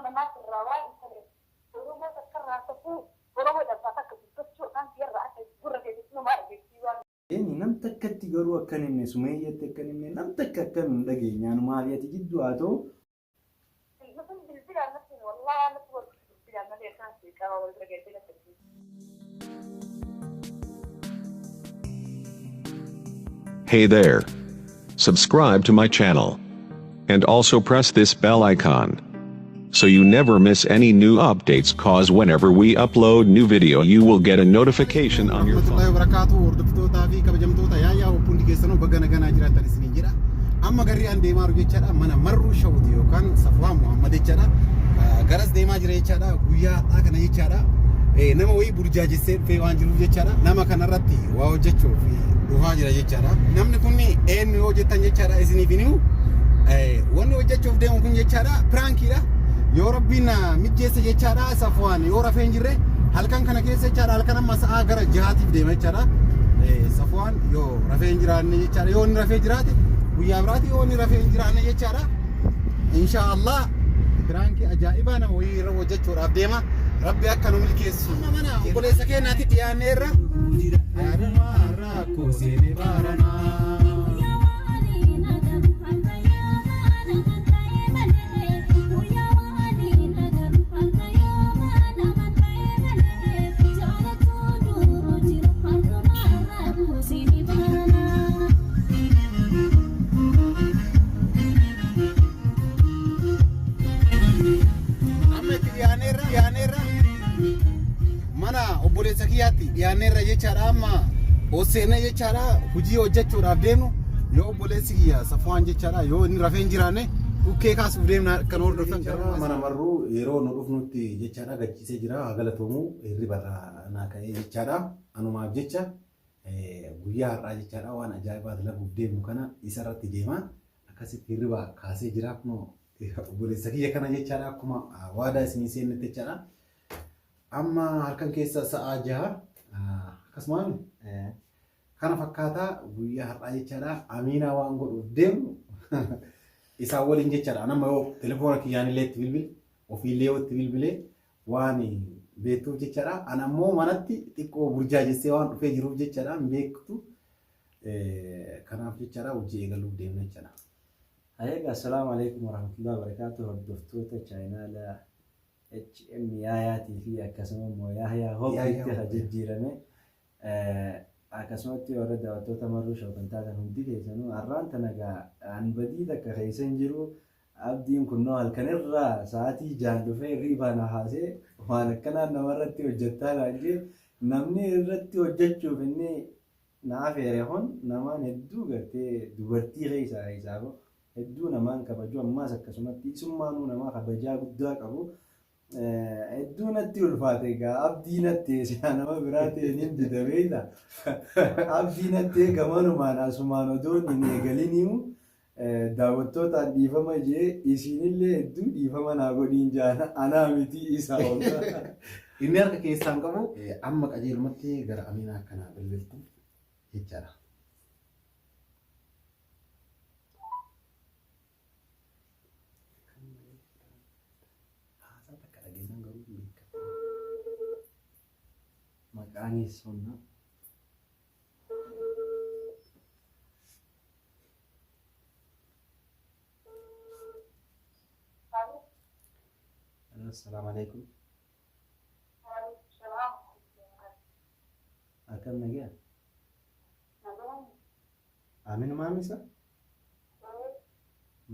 Ilma namaatti irraa waan hin taane Oromoo takka irraa safuu Oromoo dhabaa takka dubbachuu afaan kiyyarraa akka gurra keetitti numaa dhageessii waan. Eenyu nam takkatti garuu akka hin himne Sumeeyyatti akka hin himne nam takka akka hin dhageenye anumaa fi ati jidduu haa ta'u. Sun bilbilaan natti himi wallaahi waan natti godhu bilbilaan malee akkaan si qaba wal bira geessee natti himi. Hey there. Subscribe to my channel. And also press this bell icon. So you never miss any new updates, cause whenever we upload new video you will get a notification on your phone. Warahmatullahi wabarakatuh hordoftootaa fi kabajamtoota yaayyaa hundi keessanuu baga naganaa jiraattan isiniin jedha. Amma garri an deemaa jiru jechaadha mana Marruu Shawuti yookaan Safwaan Muhammad jechaadha. Garas deemaa jira jechaadha guyyaa har'aa kana jechaadha. Nama wayii burjaajessee dhufee waan jiruuf jechaadha. Nama kanarratti waa hojjechuuf dhufaa jira jechaadha. Namni kun eenyu yoo jettan jechaadha isiniif hin himu. Wanni hojjechuuf deemu kun jechaadha piraankiidha. Yoo rabbiin na mijjeesse jechaadha Safwaan yoo rafee hin jirre halkan kana keessa jechaadha halkan amma sa'aa gara jahaatiif deema jechaadha. Safwaan yoo rafee hin jiraanne jechaadha yoo inni rafee jiraate guyyaa biraati yoo inni rafee hin jiraanne jechaadha. Insha Allah piraankii ajaa'ibaa nama wayii irra hojjechuudhaaf deema. Rabbi akka nu milkeessu. Amma mana obboleessa keenyaatti dhiyaanneerra. Yaadumaa rakkoo seenee baaranaa. Amma itti dhiyaanneerra dhiyaanneerra mana obboleessa kiyyaatti dhiyaanneerra jechaadha amma hosseenna jechaadha hojii hojjechuudhaaf deemnu yoo obboleessi kiyya Safwaan jechaadha yoo inni rafee hin jiraanne dhukkee kaasuuf deemna kan hordoftan Jechaadha mana marruu yeroo nu dhufnutti jechaadha gachiisee jira haa galatoomu hirriba irraa naa ka'ee jechaadha anumaaf jecha guyyaa har'aa jechaadha waan ajaa'ibaa dalaguuf deemnu kana isa irratti deema akkasitti hirriba kaasee jira kunoo obboleessa kiyya kana jechaadha akkuma waadaa isinii seennetti jechaadha. Amma halkan keessa sa'aa 6 akkasumaan kana fakkaataa guyyaa har'aa jechaadha Amiinaa waan godhuuf deemu isaan waliin jechaadha. An amma yoo telefoona kiyyaan illee itti bilbile ofiillee yoo itti bilbile waan beektuuf jechaadha. An ammoo manatti xiqqoo burjaajessee waan dhufee jiruuf jechaadha hin beektu. Kanaaf jechaadha hojii eegaluuf deemna jechaadha. Hayeega assalaamu alaikum warahmatullahi wabarakatuh hordoftoota chaayinaala HM Yaayaatii fi akkasuma immoo Yaahyaa Hooppiitti ha jijjiirame. Akkasumatti warra daawwattoota Marruu Show kan taatan hundi keessanuu har'aan tana egaa an badii takka keessa hin jiru. Abdiin kunnoo halkan irraa sa'aatii jaan dhufee hirriibaa na kaasee waan akkanaan namarratti hojjettaa naan jee namni irratti hojjechuuf inni na afeere kun namaan hedduu gartee dubartii keessaa keessaa hedduu namaan kabaju ammaas akkasumatti isummaanuu namaa kabajaa guddaa qabu hedduu natti ulfaate egaa abdii natti silaa nama biraa ta'e nin dida beekta abdii natti gamanumaan asumaan odoon hin eegaliniimu daawwattootaan dhiifama jee isiinillee hedduu dhiifama naa godhiin jaan anaa miti isa ol. Inni harka keessaan qabu amma qajeelumatti gara Amiinaa akkanaa bilbiltu jechaadha. Haasaa takka dhageenyaan garuu hin beekamu. Maqaanis sonna. Assalaamu alaikum. Akkam nagaa? Amin maamisa?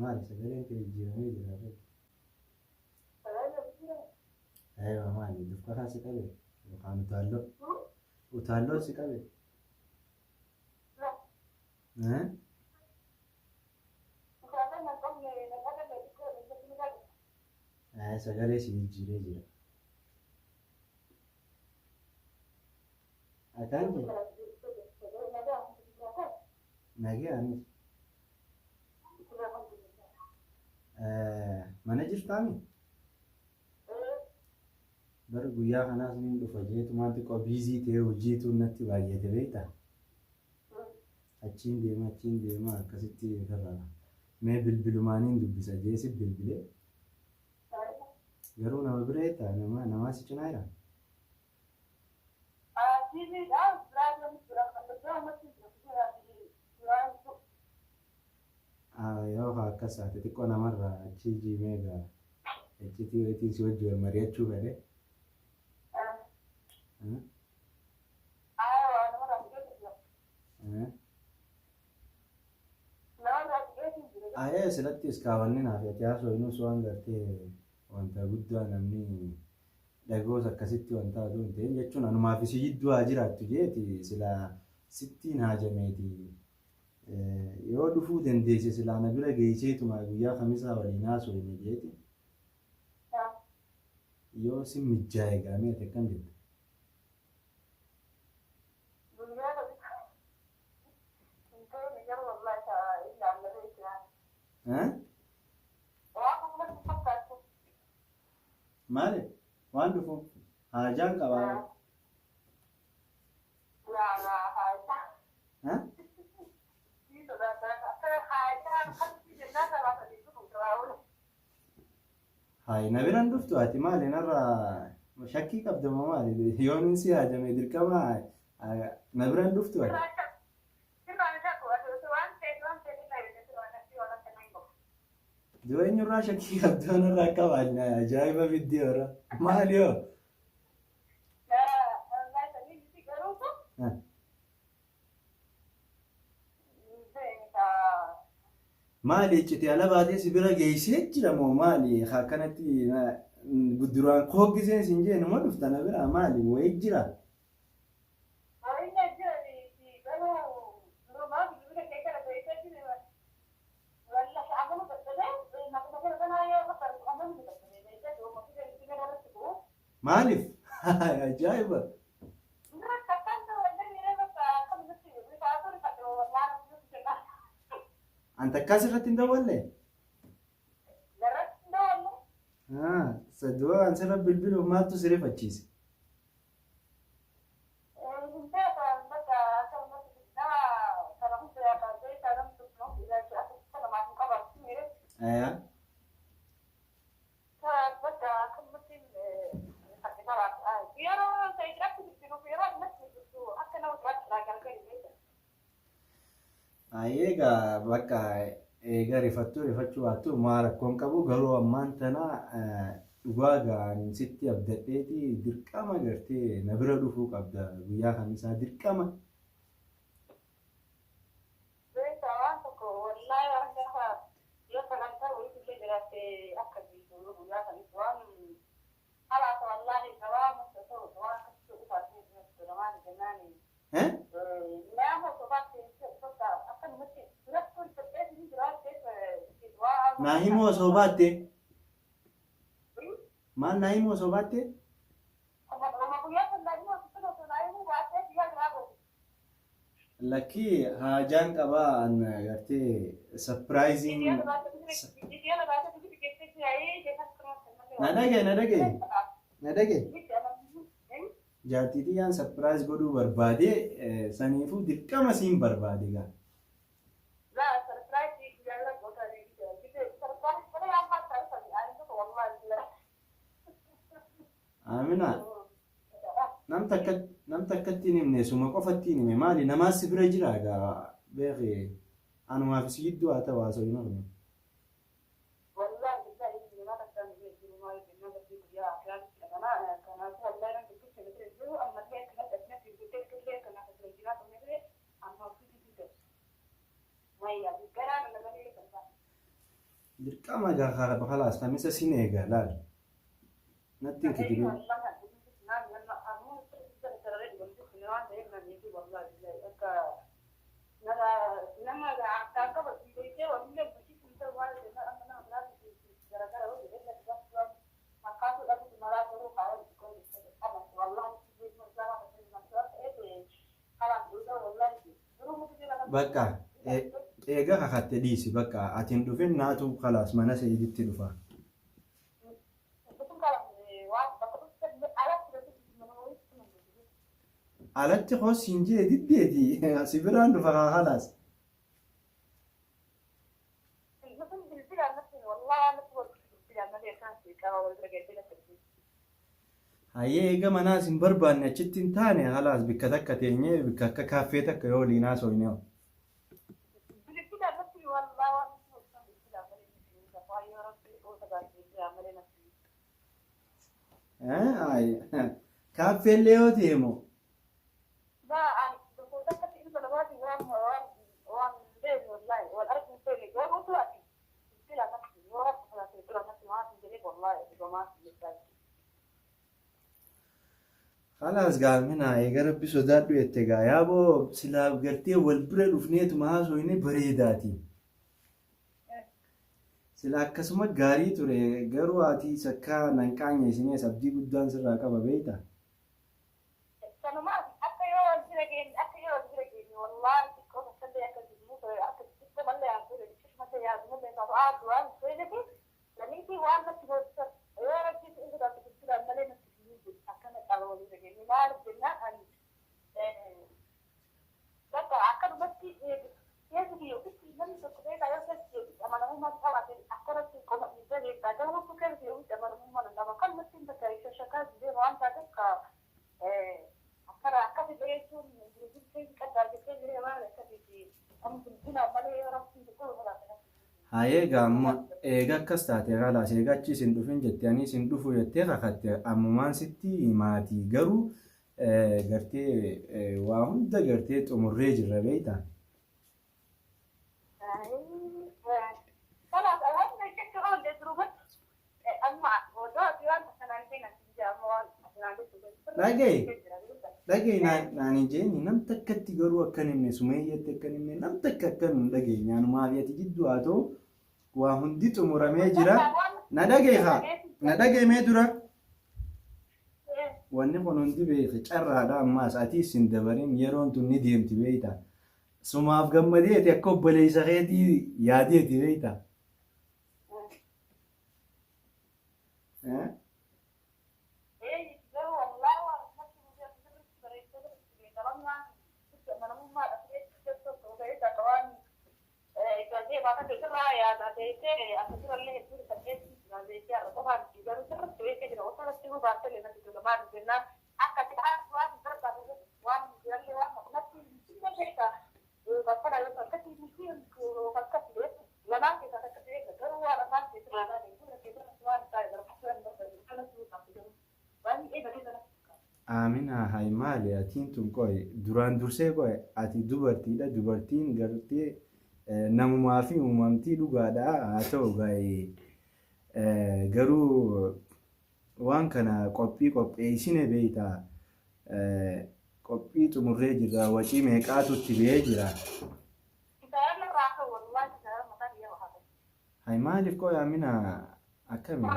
Maali sagaleen kee jijjiiramee jira irratti? Aywa maali dufkataa si qabe yookaan utaalloo? Utaalloo si qabe? Eh? Sagalee si jijjiiree jira. Akaan jira. Nagee anis. Mana jirtaami? Bara guyyaa kanaas niin dhufa jeetumaan xiqqoo biizii ta'ee hojiitu natti baay'ate beektaa? Achiin deema achiin deema akkasitti irraa mee bilbilumaaniin dubbisa jee si bilbilee. Garuu nama bira eetta nama namaa si cinaa jira. Yoo akkas taate xiqqoo namarraa achi jiimee egaa iccitii wayitiin si wajji wal mari'achuu fedhe. Ayee silatti iskaawanni naaf ati haasofnus waan gartee wanta guddaa namni dhagoos akkasitti wanta aduu hin ta'in jechuun anumaaf si jidduu haa jiraattu jeeti sila sittiin haajameeti. Yoo dhufuu dandeesse silaa na bira geesseetuma guyyaa kamisaa waliin haasofne jeeti. Yoo si mijjaa'e gaamee ati akkam jetta? Maali? Waan dhufu haajaan qabaa. Hayi na biraan dhuftu ati maali narraa shakkii qabda moo maali? Yoon si haajame dirqama na biraan dhuftu ati. Dura eenyurraa shakkii qabdu narraa akka baanna ajaa'iba fiddi warra maali yoo? Maali icciti ala baatee si bira geessee jira moo maali akkanatti duraan kooggiseen sin jee numa dhufta na bira maali wayii jira? Maaliif? Ajaa'iba! An takkaa sirratti hin dawwalle? Dura an sirra bilbiluuf maaltu si rifachiise? Ayaa. Egaa bakka eega rifattuu rifachuu baattu maa rakkoon qabu garuu ammaan tana dhugaa gaan sitti abdadheeti dirqama gartee na bira dhufuu qabda guyyaa kamisaa dirqama. Naa himuu osoo baatte maal naa himuu osoo baatte? Lakkii haajaan qabaa an gartee sapiraayiziin na dhagaye na dhagaye na dhagaye jaartii xiyyaan sapiraayiz godhuu barbaade saniifuu dirqama siin barbaade gaa. Amina nam takka nam takkatti hin himne suma qofatti hin hime maali namaas si bira jira gaa beeki anumaaf si gidduu haa ta'u haasa'u hin horne. Dirqama gaa khalaas kamisa sin eega laal natti hin kijibin. Bakka eega kakatte dhiisi bakka ati hin dhufin naatu khalaas mana Sa'iiditti dhufa. Alatti koo siin jee diddeeti si biraan dhufa kaa khalaas. Hayyee eega manaas hin barbaanne achitti hin taane halaas bikka takka teenyee bikka akka kaaffee takka yoo waliin haasofne hoo. Kaaffeellee yoo ta'e moo? Khalaas gaa Aminaa eega rabbi sodaadhu jette gaa yaaboo silaa gartee wal bira dhufneetuma haasofne bareedaati. Sila akkasuma gaarii ture garuu ati sakkaa nan qaanyeessinees abdii guddaan sirraa qaba beekta. Sanumaaf akka yoo wal bira geenye akka yoo wal bira geenye wallaahi xiqqoo takkallee akka jimmuu ta'e akka xiqqoo mallee aan ture xiqqoo mallee yaadu mallee taatu aadu waan ta'eef lamiitii waan natti goosisan yoo rabbi si sodaatu bilbilaan malee natti hin jiru akkana qaba wal bira geenye maaliif jennaan ani bakka akkanumatti keessa kiyya ofitti namni tokko beekaa yoo keessa kiyya ofitti amanamummaa qabaate akkanatti qoma dhiibbaa beektaa garuu keessa kiyya ofitti amanamummaa nan qaba kanumatti hin bakka shakkaa deema waan taateef ka akkana akkasi jechuun jiruu qaddaa jettee jiree waan akkasiiti amma bilbilaan malee yoo rabbiin xiqqoo sodaate. Hayyee egaa amma eega akkas taate khalaas eega achi isin dhufin jette ani isin dhufu jettee kakatte ammumaan sitti himaatii garuu gartee waa hunda gartee xumurree jirra beektaa. Kalaas waan jechuun oolle durumatti amma odoo ati waan akkanaan seenan amma waan akkanaan Dhagaye dhagaye naan hin jeenye nam takkatti garuu akkan himne sumeeyyatti akkan himne nam takka akkan hin dhageenye anumaa fi ati jidduu haa ta'u waa hundi xumuramee jira. Na dhagaye haa na dhagaye mee dura. Wanni kun hundi beeke carraadha ammaas atiis hin dabarin yeroon tun ni deemti beekta. Sumaaf gammadeeti akka obboleessa keetii yaadeeti beekta. Amina hay maali atiin tun qoy duraan dursee qoy ati dubartiidha dubartiin gartee namumaa fi uumamtii dhugaadha haa ta'u gaa'ee garuu waan kana qophii qopheessine beektaa qophii xumurree jirra wacii meeqaatu itti ba'ee jira. Hay maaliif qoy Amina akkami?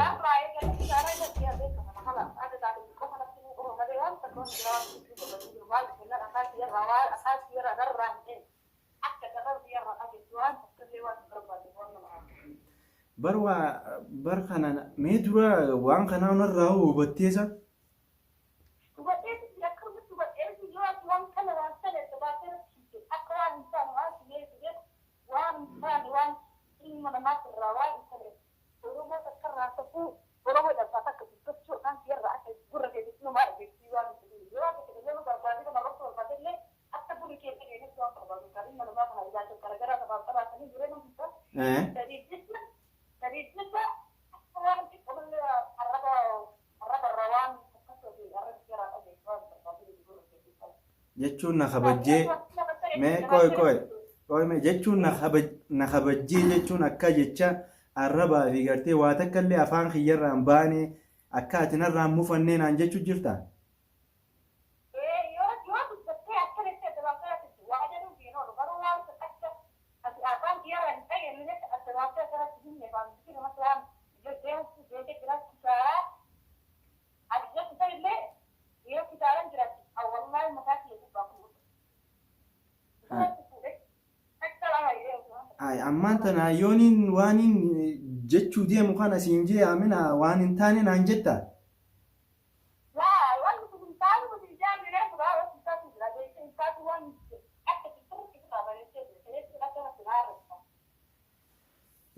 Bar waa bar kana mee dura waan kanaa narraa hubatteessa. Jechuun na kabajjee mee qoy qoy qoy mee jechuun na kabajjee jechuun akka jecha arrabaa fi gartee waa takka illee afaan kiyyarraan baane akka ati narraan mufannee naan jechuu jirta. Ammaan tana yooniin waaniin jechuu deemu kana siin jee Amina waan hin taane naan jetta.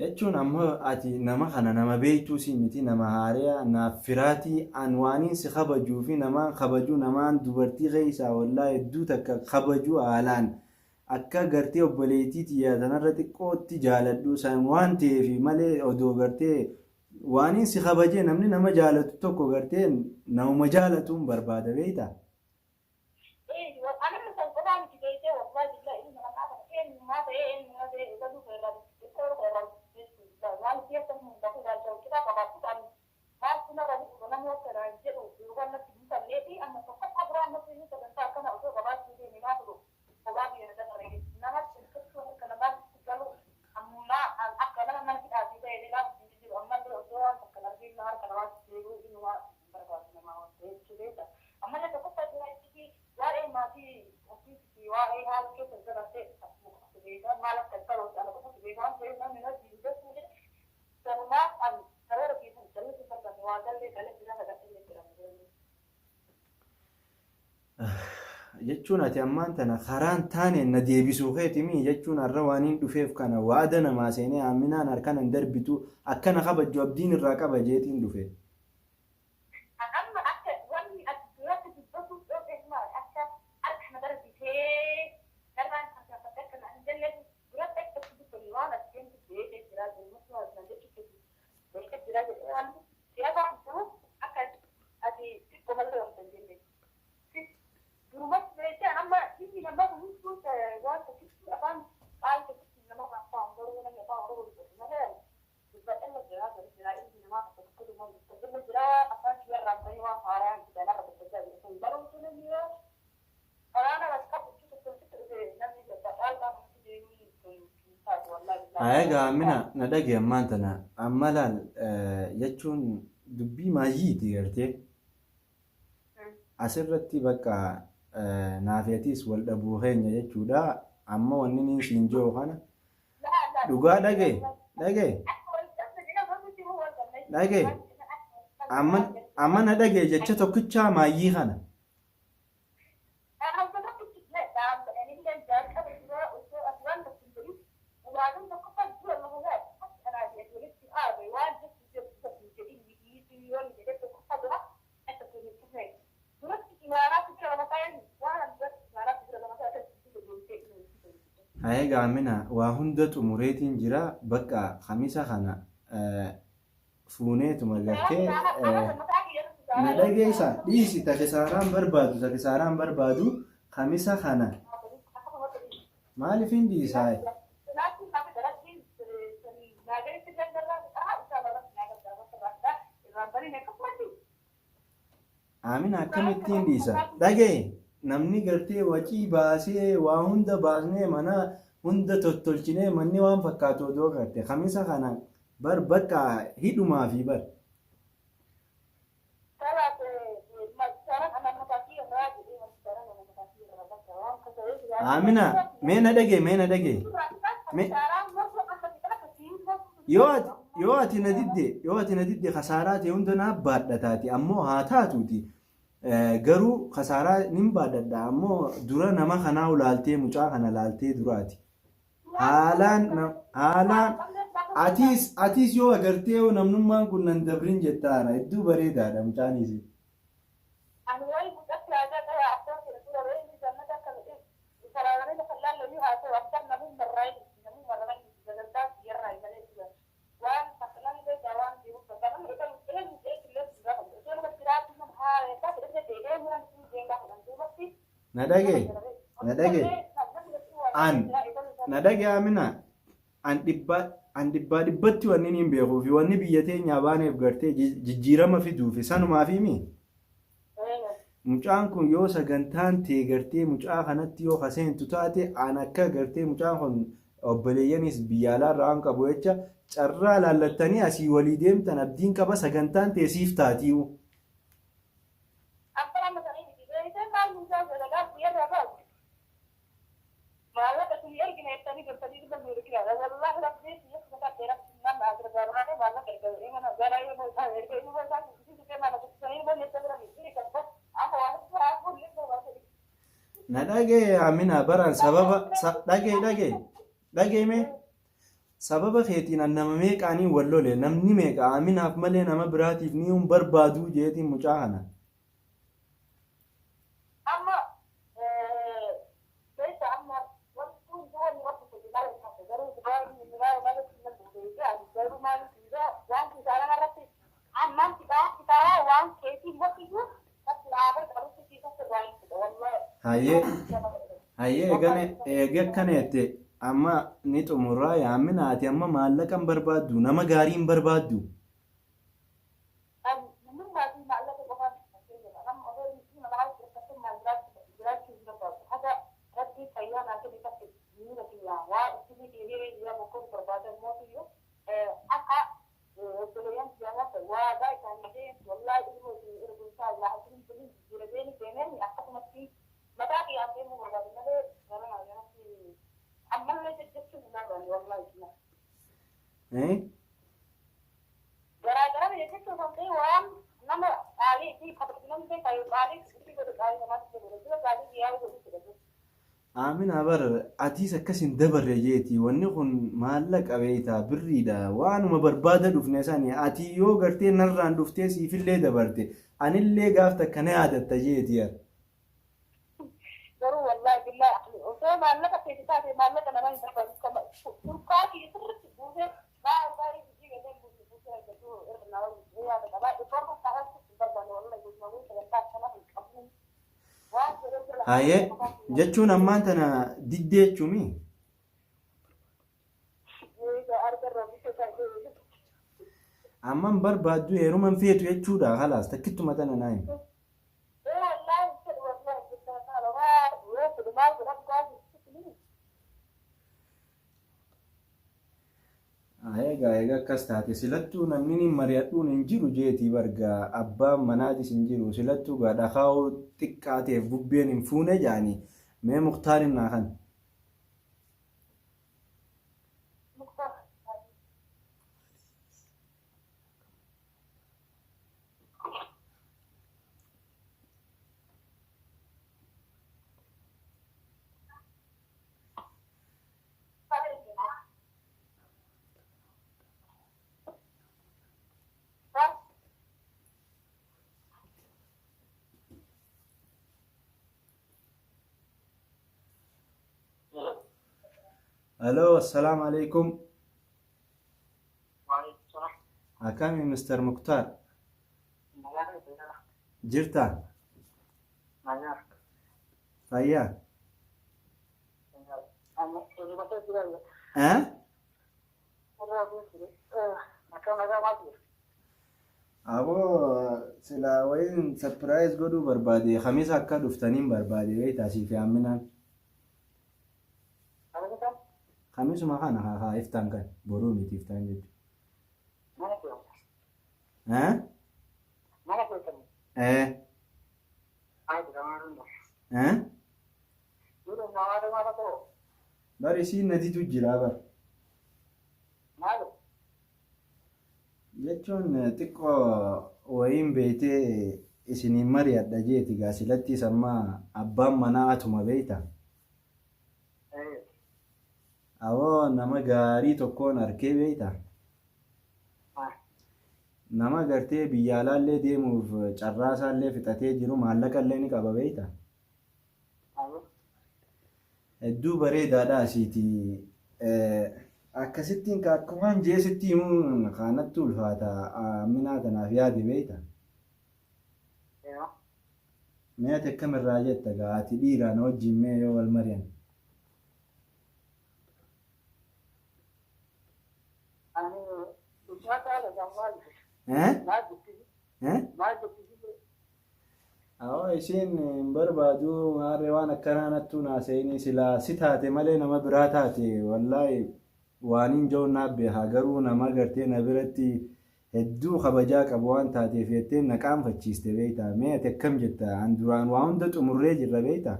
Jechuun ammoo ati nama kana nama beektuu si miti, nama haariyaa naaf firaatii. An waaniin si kabajuu fi namaan kabajuu, namaan dubartii keessaa wallaa hedduu takka kabajuu, haalaan akka gartee obboleettii tiyyaa tanarra xiqqootti jaaladhu san waan ta'eef malee, odoo gartee waaniin si kabajee, namni nama jaalatu tokko gartee namuma jaalatuun barbaada, beektaa? Anamni san qofaa miti beektee, wallahi billahi, ilma namaa kana eenyummaa ta'ee eenyummaa ta'ee eegaluu irraa irraa waan keessa mul'atu ilaalcha hojjetaa qabaattu ani maaltu narra bu'u, namni akka naan jedhu yookaan natti hin tollee fi amma tokkoffaa biraa ammas inni sagantaa akkana osoo qabaachuu deeme naa turu kophaa biyya na dabaree namatti hirkachuu akka namaatti galu ammaa akka nama mana hidhaatii ta'e ilaalu hin jiru. Ammallee osoo waan takka arginu harka namaatti deebi'uu inuma barbaadu namaa waan ta'eef jechuudha. Ammallee tokkoffaa jira itti waa'ee maatii ofii fi waa'ee haala keessa dabartee beekaa, maal akka ta'u ana qofatu beekaa waan ta'eef namni na jiru jedhe. Sanumaaf an karoora keessan jallisuu barbaanne waa gallee galee jira sagantaa jedhamu. Jechuun ati ammaan tana karaan taane na deebisuu keetimi. Jechuun har'a waan hin dhufeef kana waada namaa seenee, Aaminaan harkaan hin darbitu, akkana kabajju abdiin irraa qaba jeetiin dhufe. Amma akka wanni ati duratti dubbatu dhoofes maal akka harka na darbitee narraan tarkaanfatte akka na hin jenne duratti akka dubbanni waan ati deemtu beekee jira, jirmutti waan na jechuun beekee jira jedhee waan si afaan jiru akka ati xiqqoo malee wanta hin jenne. Durumatti beektee amma inni nama hunduu waan tokkitti afaan qaali tokkitti nama afaan garuu namni afaan Oromoo dubbatu malee dubbadhama jira jira, ilmi namaa tokko tokko dubbadhama jira, afaan kiyyarraan bahee waan haaraa kanarra dubbachaa jiru sun barumsa namni yoo karaana wal qabu tokko sitti dhufe namni qaal qaama deemuun kun taatu wallahi. Egaa Amina, na dhage. Ammaan tana amma laal, jechuun dubbii maayyiiti gartee asirratti bakka naafeetis wal dhabuu keenya jechuudha. Amma wanni niin siin jiru kana dhugaa dhage, dhage, dhage. Amma amma na dhage, jecha tokkichaa maayyii kana. Egaa Amina, waa hunda xumureetiin jira. Bakka kamisa kana fuuneetuma gartee na dhageessa. Dhiisi, takisaaraan barbaadu, takisaaraan barbaadu kamisa kana maaliif hin dhiisaa? Amina, akkamittiin dhiisa? Dhagaye, namni gartee wacii baasee, waa hunda baasnee, mana hunda tottolchinee, manni waan fakkaatu odoo garte kamisa kana bar bakka hidhumaa fi bar. Amina, mee na dhagaye, mee na dhagaye. Yoo ati na didde, yoo ati na didde, kasaaraa ta'e hunda naa baadhataati. Ammoo haa taatuuti, garuu kasaaraa nin baadhadha. Ammoo dura nama kanaa ulaaltee, mucaa kana laaltee duraati haalaan haalaan atiis yoo agartee yoo namnummaan kun nan dabrin jettaara, hedduu bareedaadha mucaanis. Ani wayi mucatti aadaa qaba akka dura reefi jannata akka midhe karaaranii lafa laallu haa ta'u, akka namummaa irraa namummaa irraa sagantaa kiyyarraa malee jira. Waan takka namni beekaa waan jiruuf bakka namni eegalu eenyu eegillee hin gaafatu. Osoo nama jiraatu nama haala isaa fedhate deebi'ee mana sun deemaa fudhan duubatti. Na dhagaye, na dhagaye. An na dhagaye Amina, an dhibbaa an dhibbaa dhibbatti wanni niin beekuu fi wanni biyya teenyaa baaneef gartee jijjiirama fiduu fi sanumaa fi mi. Mucaan kun yoo sagantaan tee gartee mucaa kanatti yoo kaseentu taate, an akka gartee mucaan kun obboleeyyanis biyya alaarraa waan qabu jecha, carraa laallattanii asii walii deemtan abdiin qaba, sagantaan tee siif taatiiyu. Akka nama sanii miti. Beektee maal mucaa dalagaa guyyarraa baatu. Maallaqa isin ergina jettanii galtanii dhibba nu ergina. Wallaahi rabbii biyya kana dheeraa nama gargaaranii maallaqa ergame mana gara yoo isaan erga inni isaan guddisuu mana guddisanii mana jecha bira miti kan amma waan biraa fuulli barbaade. Na dhagee Amina, baran sababa dhagee, dhagee, dhagee mee. Sababa keetiin an nama meeqaaniin wal lole, namni meeqa Aaminaaf malee nama biraatiif ni hin barbaaduu jeetiin mucaa kana. Amma keessa amma wanti hundi wanni rabbi fedhe malee taate garuu malee malee garuu maaliif waan isaa irratti ammaan kitaaba waan keetiin motiyyuu Hayyee hayyee eegane eege akkana jette amma ni xumurraa yaamina ati amma maallaqa hin barbaaddu nama gaarii hin barbaaddu. Eh? Amina bar atiis akkas hin dabarre jeeti wanni kun maallaqa beeytaa birriidha waanuma barbaada dhufne sani ati yoo gartee narraan dhuftee siifillee dabarte anillee gaaf takka na yaadatta jeeti yaa. Garuu wallaahi billaahi osoo maallaqa feeti taate maallaqa namaa hin barbaadu turkaa kiyya sirriitti buusee baay'ee hojii galee buuse buusee argatu irra naa wayyu yaada qabaa iddoo kanatti hin barbaadu wallaahi gurguruu sagantaa akkanaa hin qabu waan jedhee jira. Hayyee jechuun ammaan tana diddee jechuumi. Amman barbaaddu heeruman feetu jechuudha khalaas takkittuma tana naa himi. Egaa egaa akkas taate silattuu namni ni mari'adhuun hin jiru jeetii bargaa abbaan manaatis hin jiru silattuu gaa dhakaa'uu xiqqaateef bubbeen hin fuune jaanii mee Muktaarin naa kan. Aloo assalaamu alaikum. Akkami Mr. Muktaar? Jirtaa? Fayyaa? Eh? Aboo silaa wayiin surprise godhuu barbaade Khamiisa akka dhuftaniin barbaade beektaa siif yaaminaan. Khamiisuma kana haa haa iftaan kan boruu miti iftaan jechuudha. Eh? Eh? Eh? Bar isiin na didu jira bar. Jechuun xiqqoo wayiin beeytee isiniin mari'adha jeeti gaa silattiis amma abbaan manaa atuma beeyta. Awoo nama gaarii tokkoon arkee beeyta. Nama gartee biyya alaallee deemuuf carraasaallee fixatee jiru maallaqallee ni qaba beeyta. Hedduu bareedaadha asiiti. Akkasittiin ka akkumaan jee sitti himuun kaanatti ulfaata. Aminaa tanaaf yaade beeyta. Mee ati akkamirraa jetta gaa ati dhiiraa na wajjin mee yoo wal mari'an. Eh? Eh? Awoo isiin hin barbaadu maarree waan akkanaa nattuu naasa'inii silaa si taate malee nama biraa taate wallaahi waaniin ja'uun naaf beekaa garuu nama gartee na biratti hedduu kabajaa qabu waan taateef jettee na qaanfachiiste beektaa mee ati akkam jetta an duraan waa hunda xumurree jirra beektaa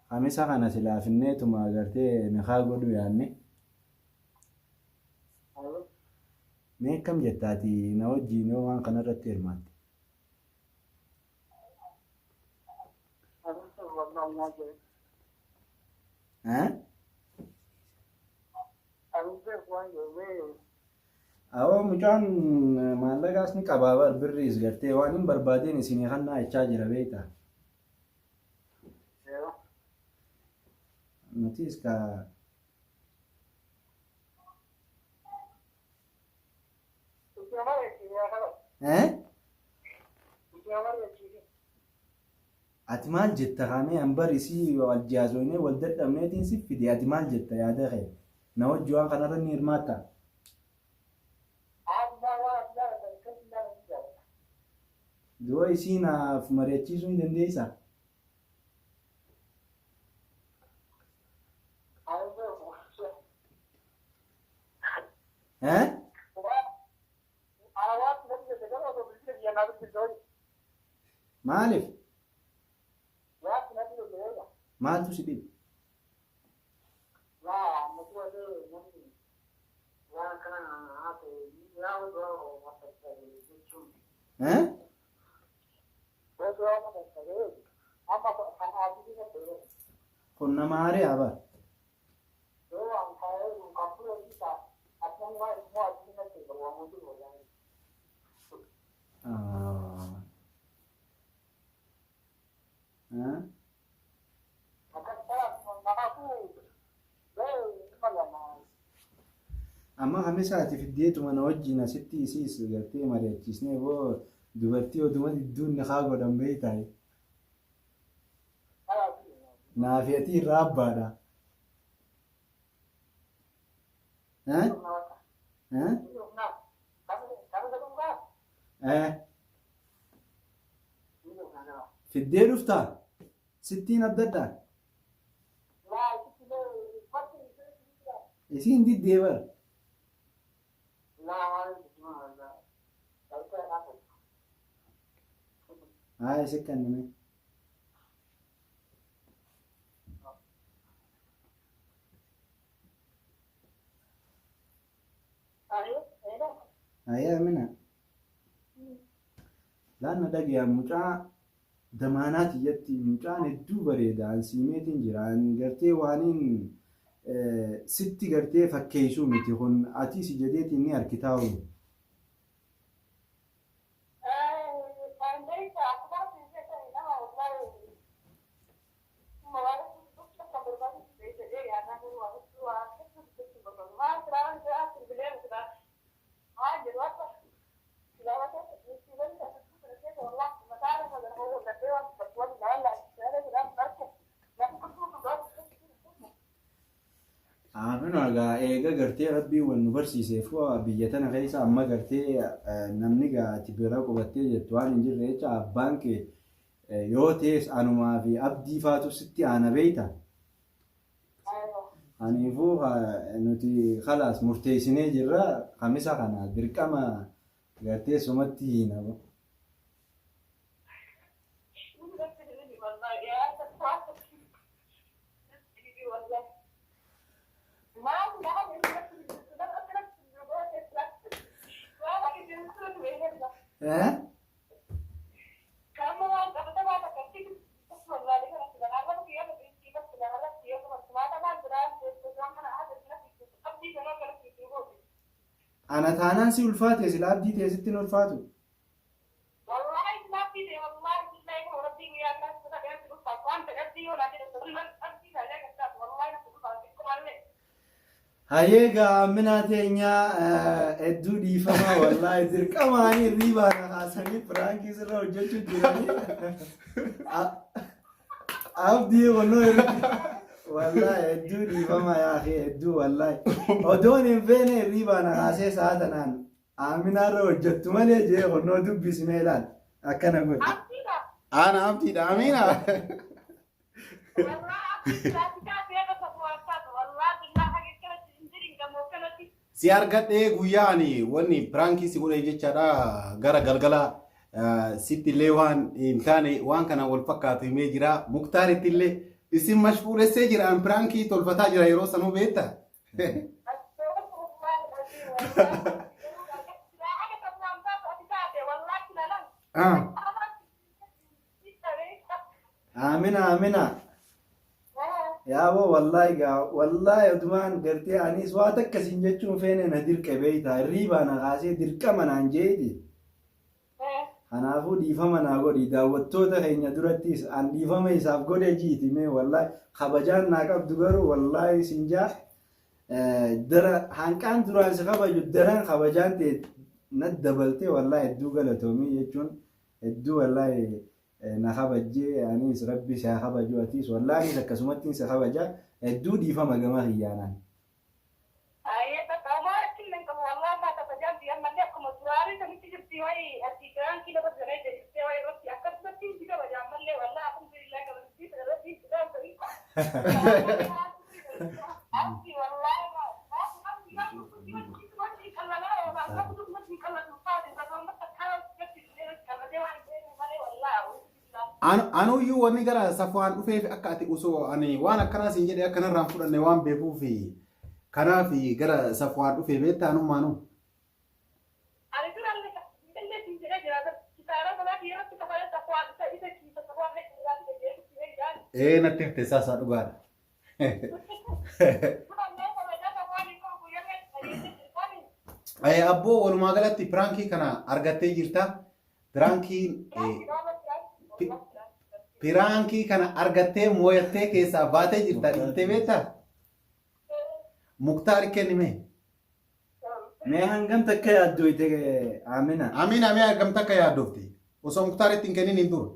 Kamisa kana silaa finneetuma gartee nikaa godhuu yaanne. Mee akkam jetta ati na wajjiin yoo waan kana irratti hirmaatte? Eh? Awoo mucaan maallaqaas ni qabaa bar birriis gartee waan hin barbaadeen isinii kannaa jechaa jira beektaa. Nutis ka Eh? Ati maal jetta kaamee an bar isii wal jaazoynee wal dadhabneetiin si fide ati maal jetta yaada kee na wajji waan kanarra ni hirmaatta. Du'a isii naaf mari'achiisuu ni dandeessaa? Eh? Maaliif? Maaltu si dhibe? Eh? Kun nama haaraa bar. Ah. Eh? Amma kamisaati fiddeetuma na wajjin asitti isiis gartee mari'achiisnee boo dubartii oduma didduun ni haa godhan beektaa. Naafi ati irraa abbaadha. Eh? Eh? Eh? Fiddee dhuftaa? Sittiin abdadhaa? Isiin diddee bara. Haa isi kannime. Ayyaa Amina. Laanna dhagaya mucaa damaanaati jetti mucaan hedduu bareeda an siimeetiin jira an gartee waaniin sitti gartee fakkeessuu miti kun ati si jedheetiin ni harkitaa'u. Amina egaa eega gartee rabbiin wal nu barsiiseef biyya tana keessa amma gartee namni gaa ati bira qubattee jettu waan hin jirre jecha abbaan kee yoo ta'es anumaa fi abdii faatu sitti aana beeyta. Kanaafuu nuti khalaas murteessinee jirra kamisa kana dirqama gartee sumatti hiina. Eh? Ana taanaan si ulfaate sila abdii teessitti hin ulfaatu. Hayyee gaa Aminaa teenyaa hedduu dhiifamaa wallaahi dirqamaanii hirriibaa na kaasanii piraankii sirra hojjechuu jiranii. Abdii kunnoo irratti wallaahi hedduu dhiifamaa yaa akhi hedduu wallaahi odoon hin feene hirriibaa na kaasee sa'a tanaan Aminaarra hojjettu malee jee kunnoo dubbismee ilaal akkana godhe. Ana abdiidha Amina. Si argadhee guyyaa ani wanni piraankii si godhe jechaadha gara galgala sitti illee waan hin taane waan kana wal fakkaatu himee jira. Muktaaritti illee isin mashquulessee jira an piraankii tolfataa jira yeroo sanuu beekta. Amina Amina. Yaaboo wallaahi gaa wallaahi odumaan gartee anis waa takka siin jechuun feene na dirqe beeyta hirriibaa na kaasee dirqama naan jeeti. Kanaafuu dhiifama naa godhi daawwattoota keenya durattis an dhiifama isaaf godhe jiiti mee wallaahi kabajaan naa qabdu garuu wallaahi siin jaa dara hanqaan duraan si kabaju daran kabajaan ta'e na dabaltee wallaahi hedduu galatoomii jechuun hedduu wallaahi na kabajjee anis rabbi si haa kabaju atis wallaahi anis akkasumatti si kabaja hedduu dhiifama gama kiyyaanaan. Ayyee takka homaa achi hin qabu wallaahi maa kabajaan biyya ammallee akkuma duraanii sanitti jirti wayi ati piraankii lafa sanee jirtee wayi irratti akkasumatti si kabaja ammallee wallaahi alhamdulillah kabajtii irratti si gaafsanii. Abdi wallaahi Anuyyuu wanni gara Safuwaan dhufeef akka ati osoo ani waan akkanaa siin jedhee akkanarraan fudhanne waan beekuuf kanaaf gara Safuwaan dhufee beektaa anummaanuu. Ani duraan illee siin jedhee jira. Kisaaraa balaa irratti kafalee Safuwaan isa isa kiisa Safuwaan irraa jedhee jira. Ee natti himte isaa dhugaadha. Abboo walumaa galatti piraankii kana argattee jirta. Piraankii kana argattee mooyattee keessaa baatee jirta dhiiftee beektaa? Muktaar kennime. Mee hangam takka yaaddooyte Amina? Amina mee hangam takka yaaddoofte? Osoo Muktaar ittiin kennin hin duru.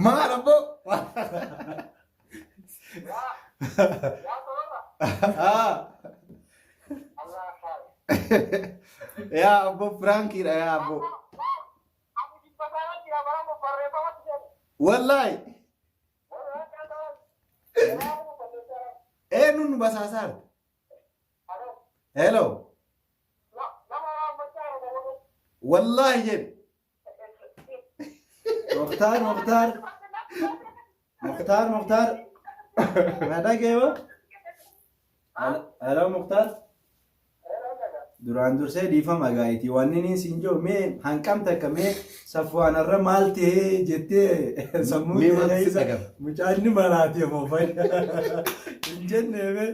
Maal abboo? Yaa abboo piraankiidha yaa abboo. Wallaahi. Eenyuun nu basaasaarti? Hello. Wallaahi jedhe. Muktaar Muktaar Muktaar Muktaar na dhageewa? Hello Muktaar. Duraan dursee dhiifama gaa'iti wanni inni siin jiru mee hanqam takka mee Safuwaanarra maal ta'ee jettee sammuu Mee maaltu keessa si dhagama? mucaan ni maraatee moo fayya hin jenne mee.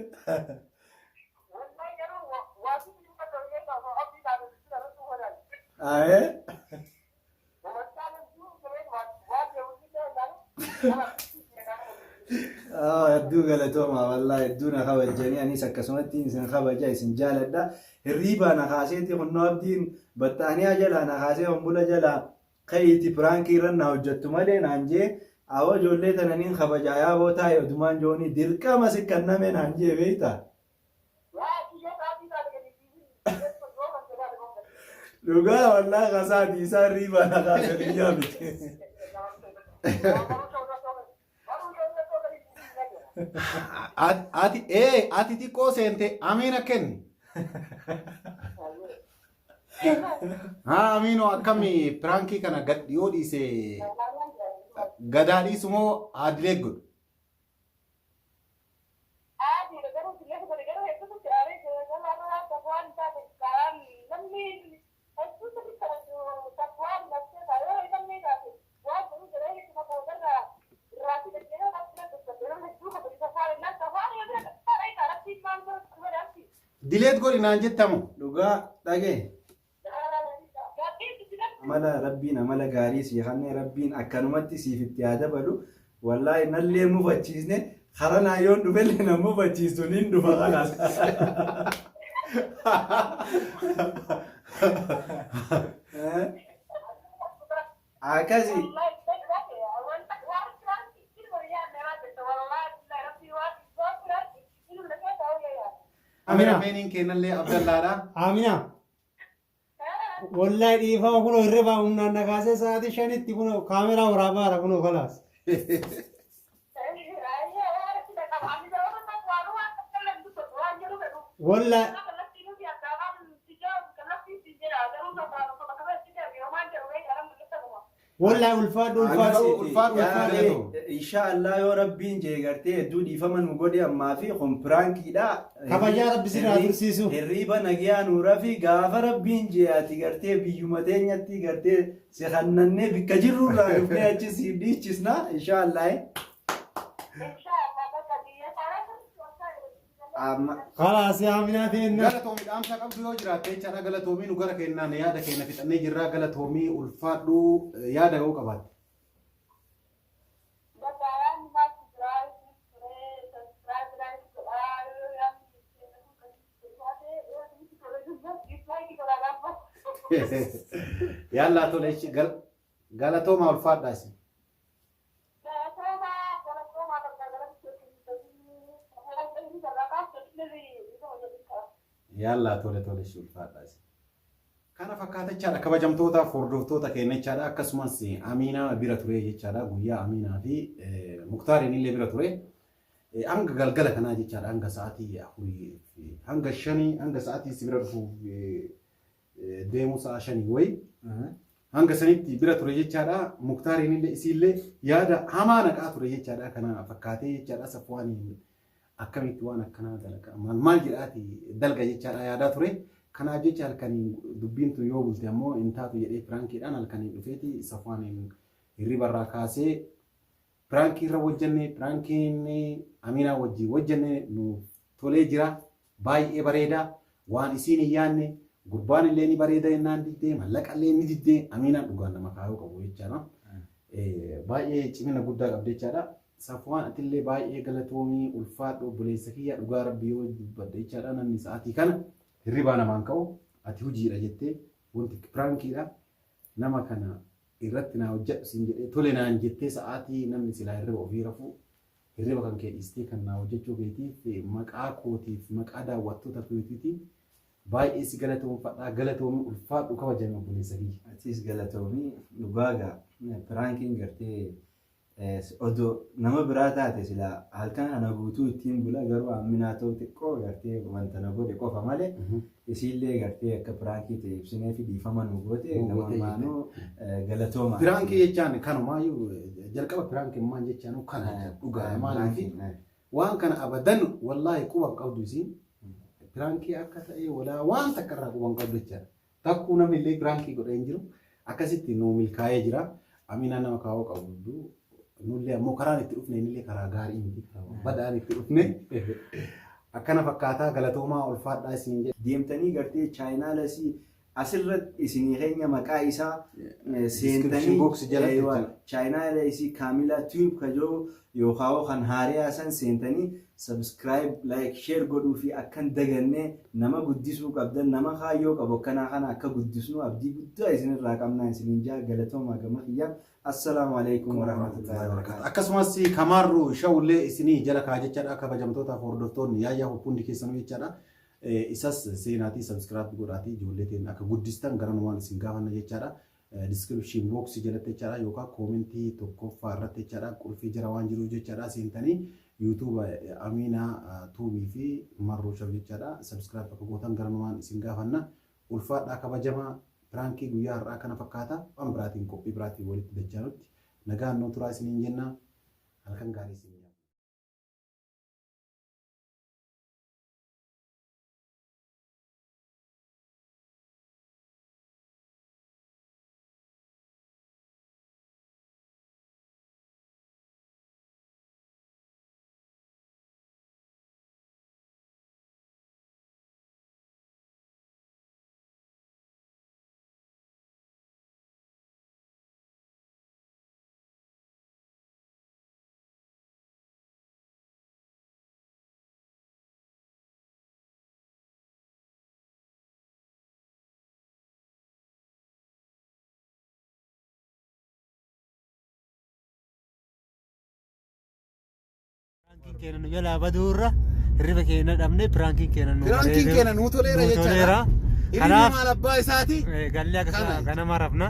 Ayee. Hedduu galatooma wallaahi hedduu na kabajjanii anis akkasumatti isin kabaja isin jaaladha. Hirriibaa na kaaseeti kunnoo abdiin baxxaaniyaa jalaa na kaasee hombula jalaa ka'iiti piraankii irra na hojjettu malee naan jee awoo ijoollee tana niin kabajaa yaaboo taa'e odumaan joonii dirqama si kanname naan jee beektaa. Dhugaa wallaahi kasaati isaa hirriibaa na kaase biyyaa miti. Ati ee ati xiqqoo seente Amiina kenni. Haa Amiinoo akkami piraankii kana gad dhiyoo dhiise gadaa dhiisu moo adilee godhu? Dileet godhi naan jettamu. Dhugaa dhagee. Amala rabbiin amala gaarii sii kennee rabbiin akkanumatti siif itti haa dabalu. Wallaahi nallee mufachiisne karaa naa yoon dhufellee na mufachiistu niin dhufa kanaas. Akkasi. Amina meeniin kennallee Abdallaadha. Amina. Wallahi dhiifama kunoo hirribaa humnaan na kaasee sa'aatii 5tti kunoo kaameraa waraabaara kunoo kalaas. Wallahi wallahi ulfaadhu ulfaadhu. Ulfaadhu ulfaadhu. Insha Allah yoo Rabbiin jee gartee hedduu dhiifama nu godhe ammaa fi kun piraankiidha. Kabajaa Rabbi sirraa tursiisu. Hirriiba nagayaa nu rafi gaafa Rabbiin jee ati gartee biyyuma teenyatti gartee si kannannee bikka jirru irraa dhufnee achi siif dhiichisna insha Allah. Inshallah bakka biyya Amma Khalaas yaa Aminaa teenna. Galatoomii dhaamsa qabdu yoo jiraatte jechaadha. Galatoomii nu gara kennaan yaada keenya fixannee jirra. Galatoomii ulfaadhu yaada yoo qabaatte. Yaallaa tole galatooma ulfaadhaa isin. Yaallaa tole tole ishi ulfaadhaa isin. Kana fakkaata jechaadha kabajamtootaaf hordoftoota keenya jechaadha akkasumas Amiinaa bira ture jechaadha guyyaa Amiinaa fi Muktaariin illee bira ture. Hanga galgala kanaa jechaadha hanga sa'aatii 4 hanga 5 hanga sa'aatii si bira dhufuuf deemuu sa'a 5 wayi hanga sanitti bira ture jechaadha. Muktaariin illee isiillee yaada hamaa naqaa ture jechaadha. Kana fakkaatee jechaadha Safwaan akkamitti waan akkanaa dalaga maal maal jedhaati dalga jechaadha yaadaa ture. Kanaaf jecha halkaniin dubbiin tun yoo bulte ammoo hin taatu jedhee piraankiidhaan halkaniin dhufeeti Safwaan hirriba irraa kaasee piraankii irra wajjanne piraankiin Aminaa wajjin wajjanne nuuf tolee jira. Baay'ee bareeda waan isiin hin yaanne gurbaan illee ni bareeda jennaan diddee mallaqa illee ni diddee Aminaan dhugaan nama kaayoo qabu jechaadha. Baay'ee cimina guddaa qabdi jechaadha. Safwaan atillee baay'ee galatoomii ulfaadhu obboleessa kiyya dhugaa rabbi yoo dubbadhe jechaadha namni sa'aatii kana hirribaa namaan ka'u ati hojiidha jettee wanti piraankiidha nama kana irratti naa hojjedhu siin jedhee tole naan jettee sa'aatii namni silaa hirriba ofii rafuu hirriba kan kee dhiistee kan naa hojjechuu keetiif maqaa kootiif maqaa daawwattoota keetiitiin baay'ee si galatoomfadhaa galatoomii ulfaadhu kabajame obboleessa kiyya. Atis galatoomii dhugaa gaa piraankiin gartee odoo nama biraa taate sila halkan kana guutuu ittiin bula garuu Aminaa ta'u xiqqoo gartee wanta na godhe qofa malee isiillee gartee akka piraankii ta'e ibsinee fi dhiifama nu goote Nu goote gama galatooma. Piraankii jechaan kanumaayyuu jalqaba piraankii maal jechaan kana dhugaa maaliif waan kana abadan wallaahi quba hin qabdu isiin piraankii akka ta'e walaa waan takka irraa quba hin qabdu jechaadha. Takkuu namni illee piraankii godhee hin jiru akkasitti nu milkaa'ee jira. Aminaa nama kaa'uu qabdu nullee ammoo karaan itti dhufne illee karaa gaarii miti karaa badaan itti dhufne akkana fakkaataa galatoomaa ulfaadhaa isin jedha. Deemtanii gartee chaayinaalasii asirratti isinii keenya maqaa isaa Description seentanii box jalatti jechuudha. chaayinaala isii Kaamilaa Tube kajoo yookaan kan haariyaa san seentanii subscribe like share godhuu fi akkan dagannee nama guddisuu qabdan nama kaayyoo qabu akkanaa kana akka guddisnu abdii guddaa isinirraa qabnaa isiniin jaa galatooma gama kiyyaan assalaamu alaikum warahmatullahi wabarakatuh. Akkasumas Kamaarru Shawullee isinii jala kaa jechaadha kabajamtootaaf hordoftoonni yaayyaa hundi keessanuu jechaadha. Isas seenaatii subscribe godhaatii ijoollee teen akka guddistan garanumaan isin gaafanna jechaadha. Description box jalatti jechaadha yookaan koomentii tokkoffaa irratti jechaadha qulfii jira waan jiruuf jechaadha seentanii YouTube Aminaa Tuubii fi Marruu Shaw jechaadha subscribe akka gootan garanumaan isin gaafanna. Ulfaadhaa kabajamaa piraankii guyyaa har'aa kana fakkaata waan biraatiin qophii biraatiin walitti dachaanutti nagaan nuu turaa isiniin jenna halkan gaarii isin jenna. Piraankiin keenya nu jalaa baduurra hirriba keenya dhabne piraankiin keenya nu Piraankiin bareedeera. keenya nuu toleera Nuu jechaadha. toleera. Hirribni Kanaaf maal abbaa isaati? gallee akka Kana. ganama rafna.